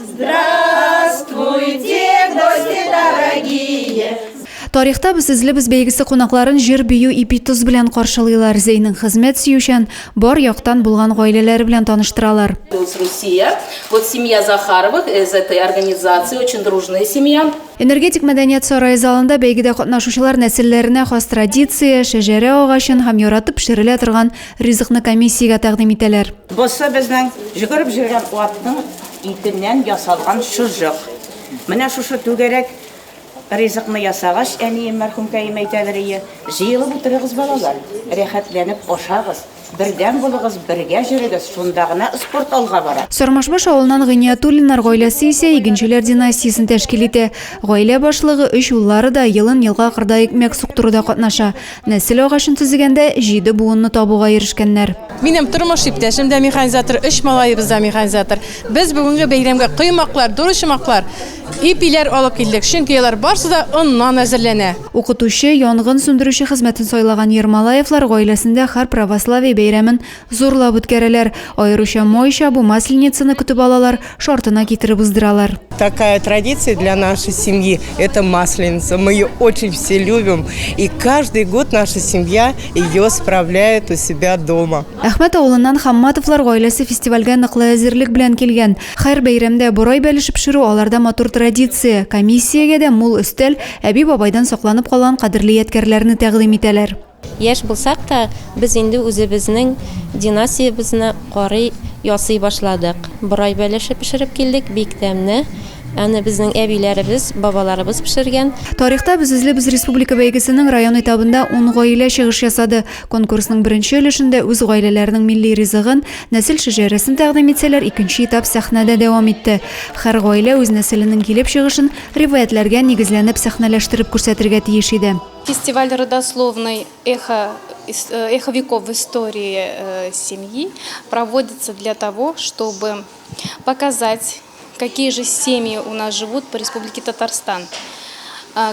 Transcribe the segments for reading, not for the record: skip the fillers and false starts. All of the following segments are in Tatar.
Здравствуйте, гости дорогие! Тарихта без эзлебез бәйгесе кунакларын җыр-бию, ипи-тоз белән каршылыйлар, Зәйнең хезмәт сөючән, бар яктан булган гаиләләре белән таныштыралар. Русия, вот семья Захаровых из этой организации, очень дружная семья. Энергетик мәдәният сарае залында бәйгедә катнашучылар нәселләренә хас традиция, шәҗәрә агачын һәм яратып пешерелә торган ризыкны комиссиягә тәкъдим итәләр. Бусы безнең җөгереп җөргән атның итеннән ясалган чыжык. Менә шушы түгәрәк ризыкны ясагач, әнием мәрхүмкәем әйтәдер ие, Җыелып утырыгыз, балалар, рәхәтләнеп ашагыз, бердәм булыгыз, бергә җөрегез, шунда гына спорт алга бара. Сармашбаш авылыннан Гыйниятуллиннар гаиләсе исә игенчеләр династиясен тәшкил итә. Гаилә башлыгы, өч уллары да елын-елга кырда икмәк суктыруда катнаша. Нәсел агачын төзегәндә җиде буынны табуга ирешкәннәр. Минем тормыш иптәшем дә механизатор, өч малаебыз да механизатор. Без бүгенге бәйрәмгә коймаклар, дурычмаклар, ипиләр алып килдек, чөнки алар барсы да оннан әзерләнә. Укытучы, янгын сүндерүче хезмәтен сайлаган Ермолаевлар гаиләсендә һәр православие бәйрәмен зурлап үткәрәләр. Аеруча Май чабу, Масленицаны көтеп алалар, шартына китереп уздыралар. Такая традиция для нашей семьи – это Масленица. Мы ее очень все любим. И каждый год наша семья ее справляет у себя дома. Әхмәт авылыннан Хамматовлар гаиләсе фестивальгә ныклы әзерлек белән килгән. Һәр бәйрәмдә борай бәлеше пешерү аларда матур традиция. Комиссиягә дә мул өстәл, әби-бабайдан сакланып калган кадерле ядкәрләрне тәкъдим итәләр. Яшь булсак та, без инде үзебезнең династиябезне карый, ясый башладык. Борай бәлеше пешереп килдек, бик тәмне. Аны безнең әбиләребез, бабаларыбыз пешергән. Тарихта без эзлибез республика бәйгесенең район этабында ун гаилә чыгыш ясады. Конкурсның беренче өлешендә үз гаиләләренең милли ризыгын, нәсел шәҗәрәсен тәкъдим итсәләр, икенче этап сәхнәдә дәвам итте. Һәр гаилә үз нәселенең килеп чыгышын риваятьләргә нигезләнеп сәхнәләштереп күрсәтергә тиеш иде. Фестиваль родословной эхо, эхо веков в истории семьи проводится для того, чтобы показать, какие же семьи у нас живут по Республике Татарстан,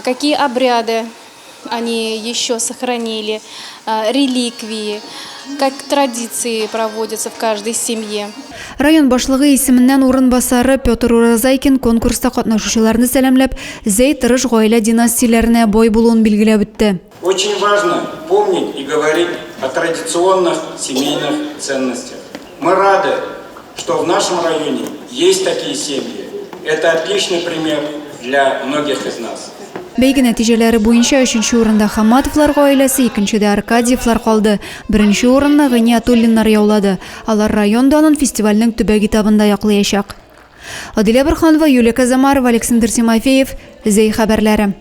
какие обряды они еще сохранили, реликвии, как традиции проводятся в каждой семье. Район башлыгы исеменнән урынбасары Петр Уразайкин конкурста катнашучыларны сәламләп, Зәй тырыш гаилә династияләренә бай булуын билгеләп үтте. Очень важно помнить и говорить о традиционных семейных ценностях. Мы рады, что в нашем районе есть такие семьи. Это отличный пример для многих из нас. Бәйге нәтиҗәләре буенча өченче урында Хаматовлар гаиләсе, икенчедә Аркадьевлар калды. Беренче урынны Гыйниятуллиннар яулады. Алар район данын фестивальнең төбәк этабында яклаячак. Адилә Борһанова, Юлия Казамарова, Александр Тимофеев, Зәй хәбәрләре.